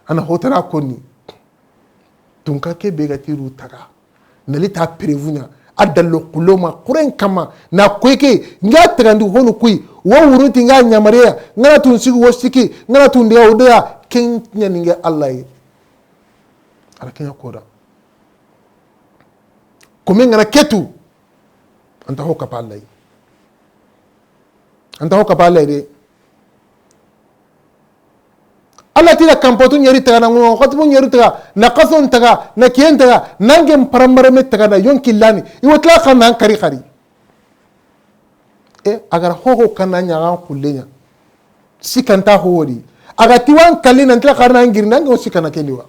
Ana hotara konni. Tunka ke be ga tiru taga. Na li ta prévu ɲa. A dallo kuloma, xuren kama. Na koy ke, nga tagandi honu kuy. Wo wurunti nga ɲamareya. Nga na tun sigi wo siki. Nga na tun diga wo diga. Ken ɲa ni nga Allah ye. Ala ken ɲa koda. Kome nga na ketu. Anta ho kapa Allah ye. Anta ho kapa Allah ye de. Allah ti na kampatu ɲeri taga, na ŋo xatibu ɲeri taga, na xason taga, na kiyen taga, nangen parambarame taga, na yonki lani. I wotla xa nan kari xari. E, a ga ra hoho kana ɲaxan xulle ɲa. Sikanta hoho di. A ga ti wan kalli nan tila xarna ngiri nangen sikana kendi wa.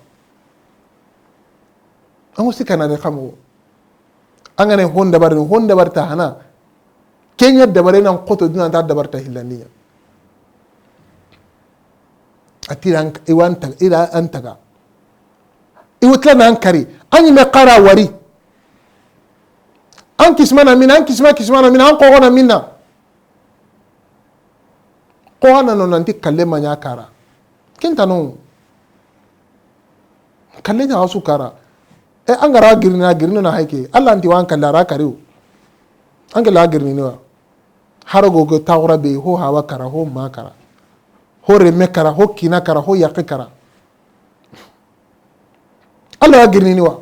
An ŋo sikana de xamo. An ga ne hon dabarini, hon dabarta hana. Kenya dabare nan xoto duna ta dabarta hillandiya. Atira an, iwan taga, ira an taga. Iwutla nan kari. An yi me xara wari. An kismana mina, an kisma kismana mina, an xoxona mina. Xo ana no nanti kalle ma ɲa kara. Kenta no. Kalle ɲa su kara. E, an ga ra girini, a girini na hayke. Allah anti wan kalle a ra kariw. An ke la girini wa. Haro go go tawra be ho hawa kara, ho ma kara. Ho reme kara, ho kina kara, ho yaqe kara. Allah ya girnini wa.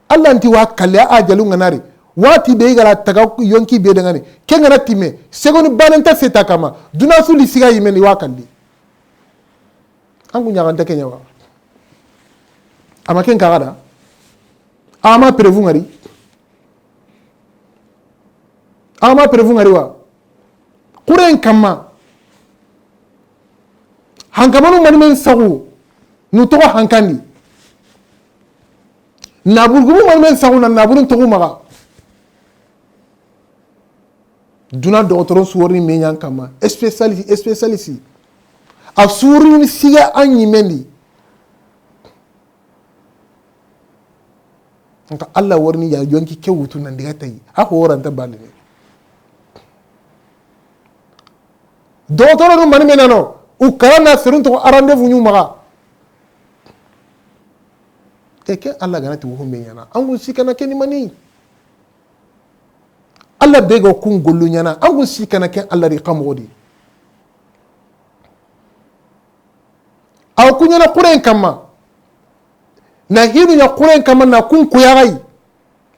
Allah nti wa kalle a jalu ŋa nari. Wati be ga ra taga yonki be dangani. Ke ŋa na time. Segoni banen ta seta kama. Duna su li siga yimeni wa kalli. An ku ɲaxanta ke ɲa wa. Ama ken kaga da. Ama prévu ŋari. Ama prévu ŋari wa. Xuren kamma. Hankamanu mani men saxu. Nu toxo hankandi. Naburgumu mani men saxu na naburun toxu maxa. Duna doxotoron suworini me ɲan kamma. Spécialiste, spécialiste. A suworini siga an ɲimendi. Nka Allah warini ya yonki ke wutu nan diga tayi. A ko woranta balini. Doxotoronu mani menano. U karana serun toxo a rendez-vous ɲu maxa. E ke Allah gana ti wo humbe ɲana. An gun sikana keni mani. Allah be ga kun gollu ɲana. An gun sikana ken Allah di xamoxo di. Aw ku ɲana xuren kamma. Na hinu ɲa xuren kamma na kun kuyaxay.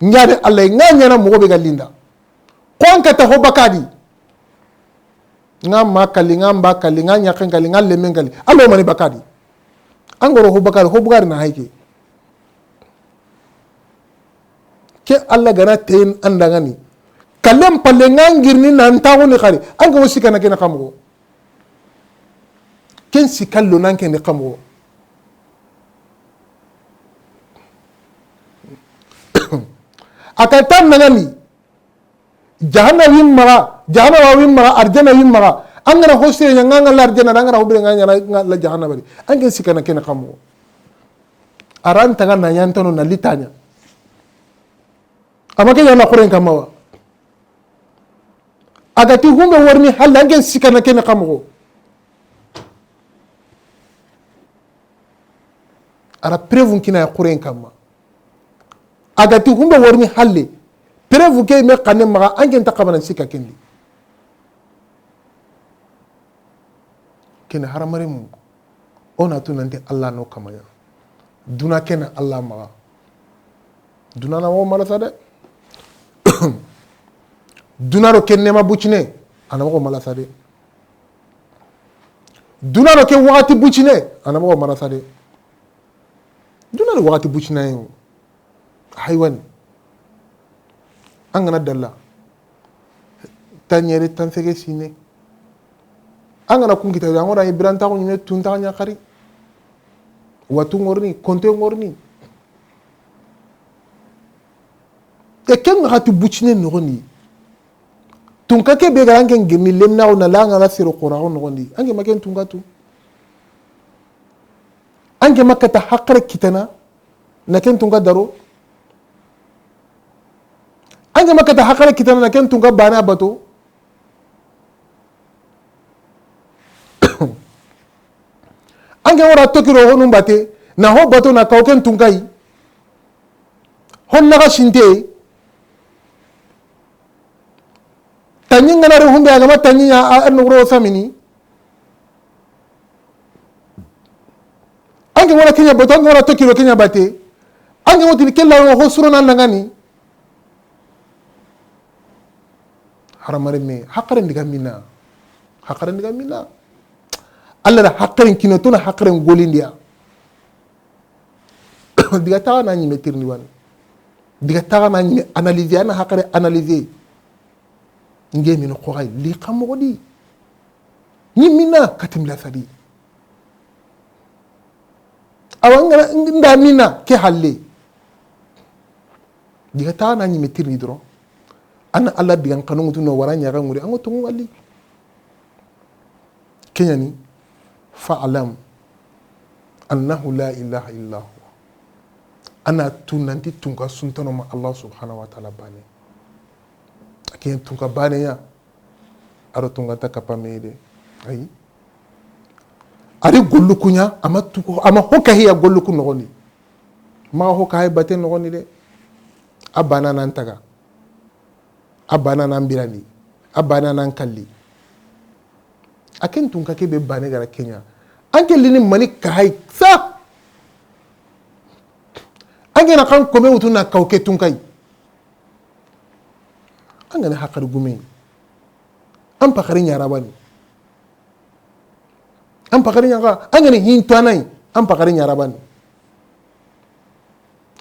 Ŋa de Allah ŋa ɲana moxo be ga linda. Xo an kata ho bakadi. Ŋa ma kalli, ŋa mba kalli, ŋa ɲaxen kalli, ŋa lemmen kalli. Allah mani bakadi. An goro ho bakadi, ho bugari na hayke. Ke Allah gana teyin andangani. Kallen palle ŋa ngirni nan taxuni xari. An ga wo sikana kene xamoxo. Ken sikallo nan kene xamoxo. A ka tan nangani. Jahannama win maxa, jahannama win maxa, arjana win maxa. An gana ho sire ɲa ŋa ŋa la arjana, an gana ho bire ŋa ŋa la jahannama di. An ken sikana kene xamoxo. Aran taga na ɲantano na litaɲa. Ama ke ɲana xuren kamma wa. A ga ti humbe warini halla an ken sikana kene xamoxo. A ra preuve n kina ya xuren kamma. A ga ti humbe worini halle. Preuve ke me xanne maxa, an ke nta xabana sika kendi. Kene haramaremu, o na tu nanti Allah no kamaya. Duna kena Allah maxa. Duna na wo malasa de. Duna do ken nema bucine, a na wo malasa de. Duna do ke waxati bucine, a na wo malasa de. Duna do waxati bucine yo. Haywani. An ga na dalla. Taɲere, tansege sine. An ga na kun kita, an ga na birantaxu ɲime tuntaxa ɲa xari. Watu ŋorni, konte ŋorni. E ken ŋa xati bucine noxondi. Tunka ke be ga an ke girni lemnaxu na la an ga na sero xoraxu noxondi. An ke ma ken tunka tu. An ke ma kata haqare kitana. Na ken tunka daro. An ke ma kata haqare kitana na ken tunka bana bato. An ke wara tokiro honu bate, na ho bato na kaw ken tunkai. Hon naga sinte. Tanyi ngana re humbe a ga ma tanyi ya a, a nugro samini. An ke wara kenya bato, an ke wara tokiro kenya bate. An ke wotini kella ho suro na nangani. Haramare me, haqare ndiga mina. Haqare ndiga mina. Allah da haqare kino tuna haqare ngolindiya. Diga taga na ɲime tirni wani. Diga taga na ɲime analyser, ana haqare analyser. Nge min xoxay li xamoxo di. Ɲimina katim la sadi. Awa ngana nda mina ke halle. Diga taga na ɲime tirni doro. Ana Allah digan kanu ngutu no wara ɲaga nguri ango tungu wali. Kenyani, fa'lam annahu la ilaha illa huwa. Ana tu nanti tunka suntano ma Allah subhanahu wa ta'ala bane. Ken tunka bane ya. Aro tunka ta kapame de. Ayi. Ari gollu kunya, ama tu, ama hoka hiya gollu ku noxondi. Ma hoka hay bate noxondi de. A bana nan taga. A bana nan birandi. A bana nan kalli. A ken tunka ke be bane gara kenya. An ke lini mani kahay sa. An ke na kan kome wutu na kawke tunkai. An ga na haqari gume. An pakari ɲarabani. An pakari ɲaga, an ga na hinto anai. An pakari ɲarabani.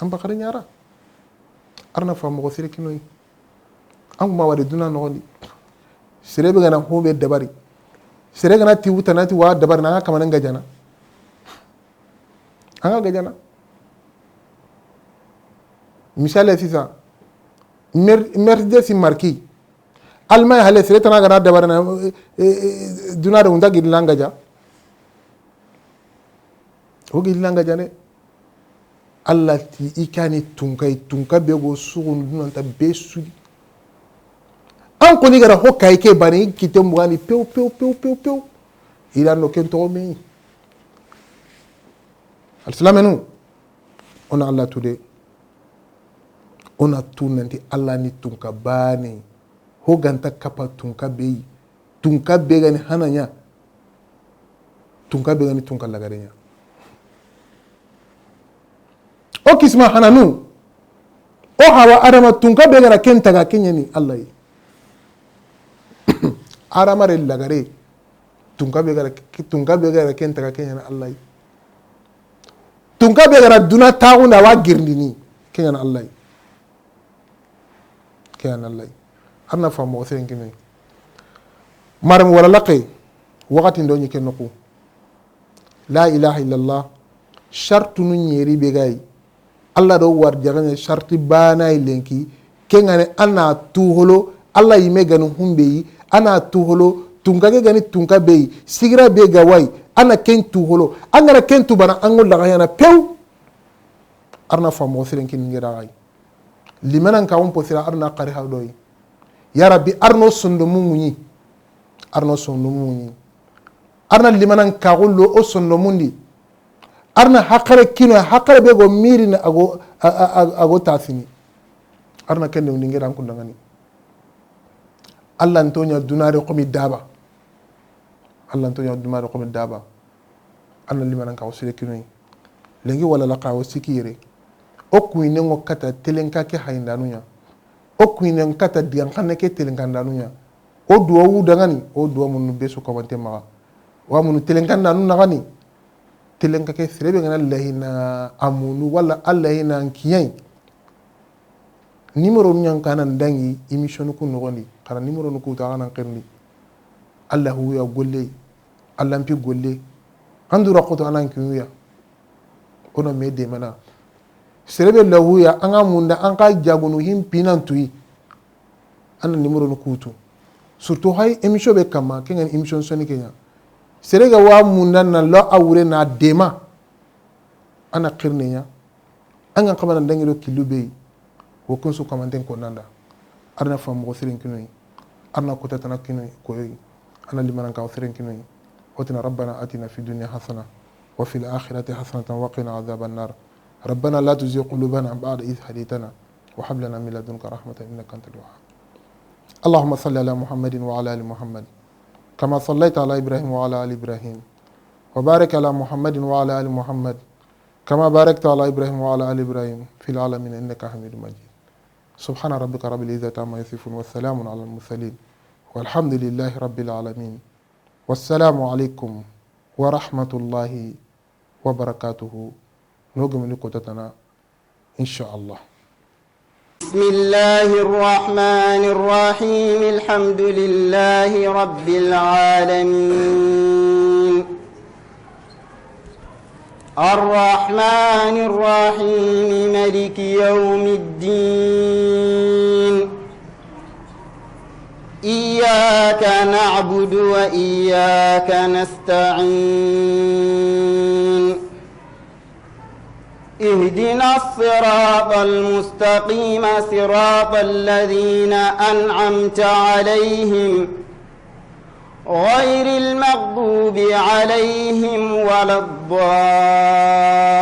An pakari ɲara. Arna fa moxo sere kinoyi. An kuma wari duna noxondi. Sere be gana hobe dabari. Sere gana ti wuta na ti wa dabari na an ga kamana nga jana. An ga gajana. Misale sisa. Mer-, Mercedes marki. Allemagne hale sere tana gana dabari na, eh, eh, eh, duna da unda gidilanga ja. O gidilanga jane. Allah ti i kani tunka, i tunka be go sugun dunanta be sudi. An koni gara ho kay ke bani kite mugani pew, pew, pew, pew, pew. Ila no ken to me. Alsilamenu, o na Allah tude. O na tu nanti Allah ni tunka bane. Ho ganta kapa tunka beyi. Tunka be gani hananya. Tunka be gani tunka lagareya. O kisma hananu. O hawa adama tunka be gara ken taga kenyani Allah yi. Adama re lagare. Tunka be gara, tunka be gara ken taga kenyani Allah yi. Tunka be gara duna taxunda wa girndini kenyani Allah yi. Kenyani Allah yi. Arna fa moxo seren kime. Maram wala laqe. Waxati ndo ɲi ke noxu. La ilaha illallah. Shartunu ɲeri be gayi. Allah do war jagane sharti bana lenki. Kengane ana tuholo. Allah yime gani humbe yi. Ana tuholo. Tunka ke gani tunka be yi. Sigira be gawai. Ana ken tuholo. Angara ken tu bana ango lagayana pew. Arna fa moxo seren kime nge daxay. Limanan ka on posira arna qari ha doyi. Ya Rabbi, arno sondomu ŋuɲi. Arno sondomu ŋuɲi. Arna limanan ka gollo o sondomundi. Arna haqqare kino, haqqare be go mirini a go, a, a, a, a go tasini. Arna kende undi ngera an kundangani. Allah ntonya dunare komi daba. Allah ntonya dunare komi daba. Arna limanan ka o sire kinoyi. Lenki wala la ka o sikire. O kuyinen ŋo kata telenka ke hayindanuya. O kuyinen kata digan xanne ke telenkandanu ɲa. O duwawu dangani, o duwa munu be su kamante maxa. Wa munu telenkandanu naxani. Telenka ke sere be gana lahina amunu wala a lahina n kiɲayi. Numéro nu ɲan kana dangi émission ku noxondi. Xana numéro nu kuta xana xirindi. Allahu ya golle. Allan pi golle. Andura xoto anan kiɲuya. Ono me demana. Sere be lahuya, an ga munda, an ka jagunu hin pinan tuyi. An na numéro nu kutu. Surtout hay émission be kama, ke ŋa ni émission soni ke ɲa. Sere ga wa munda na lo a wure na dema. An na xirne ɲa. An ga xamana dangi do killu be yi. Wo kun su kamanten ko nanda. Arna fam moxo siren kinoyi. Arna kota tana kinoyi koyoyi. Arna limanan ka siren kinoyi. Wotina ربنا آتنا في الدنيا حسنة وفي الآخرة حسنة وقنا عذاب النار. ربنا لا تزغ قلوبنا بعد إذ هديتنا وهب لنا من لدنك رحمة إنك أنت الوهاب. اللهم صل على محمد وعلى آل محمد كما صليت على إبراهيم وعلى آل إبراهيم وبارك على محمد وعلى آل محمد كما باركت على إبراهيم وعلى آل إبراهيم في العالمين إنك حميد مجيد. سبحان ربك رب العزة عما يصفون وسلام على المرسلين والحمد لله رب العالمين. والسلام عليكم ورحمة الله وبركاته. Nogemini kota tana, إن شاء الله. بسم الله الرحمن الرحيم. الحمد لله رب العالمين. الرحمن الرحيم. ملك يوم الدين. إياك نعبد وإياك نستعين. اهدنا الصراط المستقيم، صراط الذين أنعمت عليهم، غير المغضوب عليهم ولا الضالين.